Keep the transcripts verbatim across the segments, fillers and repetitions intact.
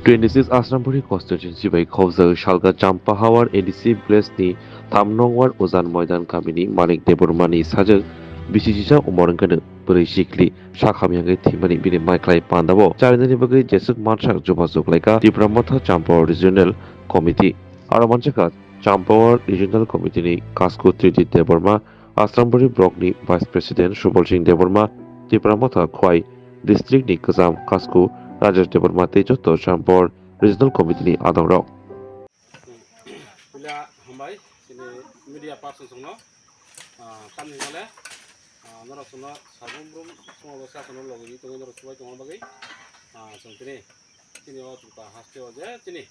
Twenty six Asrambari constituency bai khobjak Salka Champahawar A D C village ni tham nong ward Ujan Moidan kamini Manik Debbarma ni sajak bisi sijak umor wngkha no bwrwi sikli sak hamya wngwi thwimani bini maiklai pandao charinani bagwi jeswk mansak jubajwk laikha Tipra Motha Champahawar Regional Committee. Aro manjakha Champahawar Regional Committee ni Kasku Tridip Debbarma, Asrambari Block ni Vice President Subal Singh Debbarma, Tipra Motha Khwai District ni Kwcham Kasku Rajesh Debbarma tei joto Champahawar Regional Committee ni adongrok. Puila hambai chini media person songno, ah, tamni hole, ah, norok songno sabun brum songno sa songno logi tongwi norok chubai tongma bagwi, ah, chwng tini, tini o Tripura haste o je tini,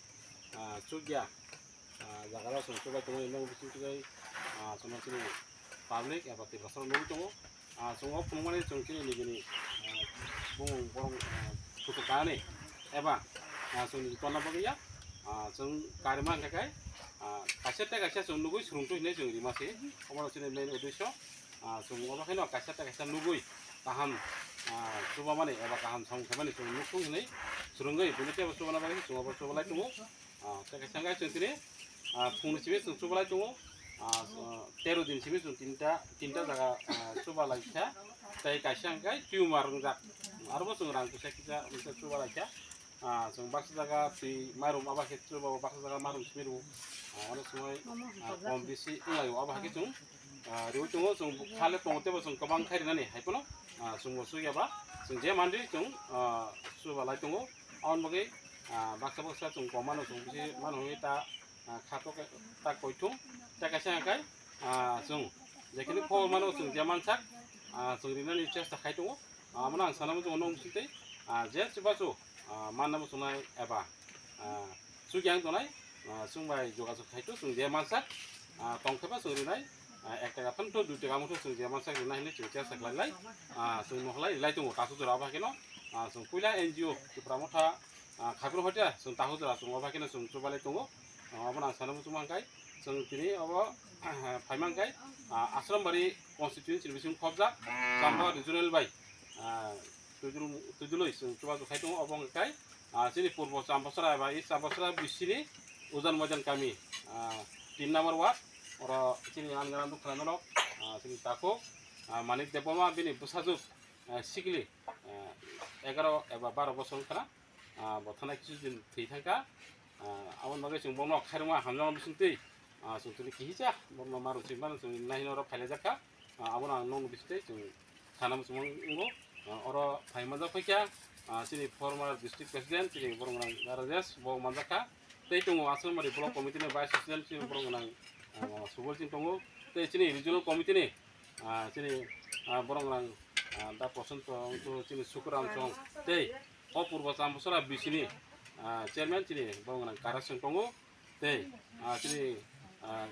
ah, chukya, ah, jaga rok chwng chubai tongwi nok bising chubai, ah, chwngno chini public eba Tiprasa rok nugwi tongo. Ah, chwng o phunukmani chwng chini nijini, ah, bumung borok, ah, kuchuk kanani eba, ah, chwng niji tonna bagwi ya, ah, chwng karima hwnkhe kai, ah, kaisa tei kaisa chwng nugwi swrwngtwi hinwi chwng rima se. Omo chini main uddesyo, ah, chwng obo khaino kaisa tei kaisa nugwi kaham, ah, chubamani eba kaham samung khaimani chwng nukthung hinwi swrwngwi bini teibo chubana bagwi chwng obo chubalai tongo. Ah, tei kaisa hwnkhe chwng tini, ah, phungni simi chwng chubalai tongo. Ah, ah, tero din simi chwng tinta, tinta jaga, ah, chubalai kha. Tei kaisa hwnkhe tumor wngjak. Arobo chwng rang kisa kisa hwnkhe chubalai kha. Ah, chwng baksa jaga twi mairum abo khe chuba, baksa jaga mairum simi rw. Ah, onek somoi, ah, kom bisi wnglaio abo hai khe chwng, ah, riwi tongo. Chwng khale tongo teibo chwng kwbang khai rinani hai phano, ah, chwngbo chukya ba chwng je manri chwng, ah, chubalai tongo. Aboni bagwi, ah, baksa baksa chwng kom mano, chwng bisi mano hwnwi ta, ah, kha to khe ta koithum, ta kaisa hwnkhe, ah, chwng jekhini khobor mano chwng je mansak, ah, chwng rinani chesta khai tongo. Ah, abono ang sana muchungo nong bising tei, ah, je chubachu, ah, manna muchungnai eba, ah, chukya wng tongnai, ah, chwng bai jogajog khai to chwng je mansak, ah, tong khe ba chwng rinai, ah, ek taka phano to dui taka motho chwng je mansak rinai hinwi chwng chesta khlai lai, ah, chwng nohlai rilai tongo kasu jora abo hai kheno, ah, chwng puila N G O Tipra Motha, ah, Khaipro Hotia, chwng Tahu jora chwng obo hai kheno chwng chubalai tongo. Ah, obono ang sana muchung mankha, chwng tini obo, ah, phai mankha, ah, Asrambari constituency ni bising khobjak, Chamba regional bai, ah, twijul-, twijulwi chwng chubachu khai tongo, obo wngkha, ah, chini purbo Chambasra eba East Chambasra bisini Ujan Moidan kami, ah, tin number ward, oro chini angrang dukha norok, ah, chini takhuk, ah, Manik Debbarma bini bwsajwk, ah, sikli, ah, egaroh eba baroh bosor wngkha na. Ah, bo thana kisu din thwi thangkha. Ah, aboni bagwi chwng bono khairokma hamjakma bisingtwi, ah, chwng tini kihisa bono ma rwchwi mano chwng nahino oro phailaijak kha. Ah, abono ang nokni bisingtwi chwng sana muchungma wngo. Ah, oro phai manjak phaikha, ah, chini former district president, chini borok gwnang Rajesh, bo manjak kha. Tei tongo Asrambari block committee ni vice president, chini borok gwnang, ah, Subal Singh tongo. Tei chini regional committee ni, ah, chini, ah, borok gwnang, ah, Da Prosanto, chini Sukuram song. Tei o purbo Chambasra bisini, ah, chairman chini borok gwnang Kara Singh tongo, tei, ah, chini, ah,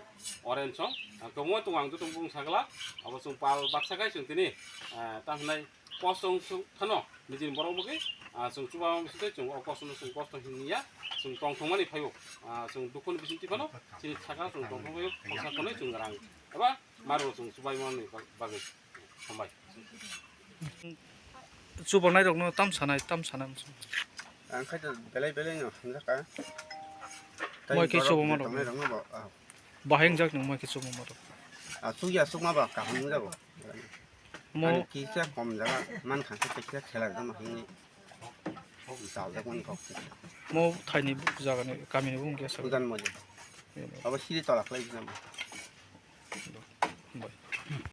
Oren song, ah, kwbangma tongo ang joto bung sagla, abo chwng pal baksa khai chwng tini, ah, tamo hinai kosto wng phano nijini borok bagwi, ah, chwng chuba wng sitei chwng o kosto no chwng kosto hinwi ya, chwng tongthokmani phaio, ah, chwng dukhoni bisingtwi phano chini sakha chwng tongthok phaio, khorsa khonwi chwng rang eba maro chwng chubaimani bagwi. Hambai. Chubanai rokno tam sanai, tam sanai. Ang khai to belai belai no hamjak ka. Moi khe borok chubo mano. Tongnai rokno bo, ah. Bahai wngjak nung moi khe chubo mano. Ah, chukya chukma ba kaham wngjago. Mo ani kisa kom jaga man kha kisa khela jama hini. Chal jak man kok. Mo thaini jaga ni kami ni bung kisa. Ujan mo. Abo siri tolak lai jama. Hambai.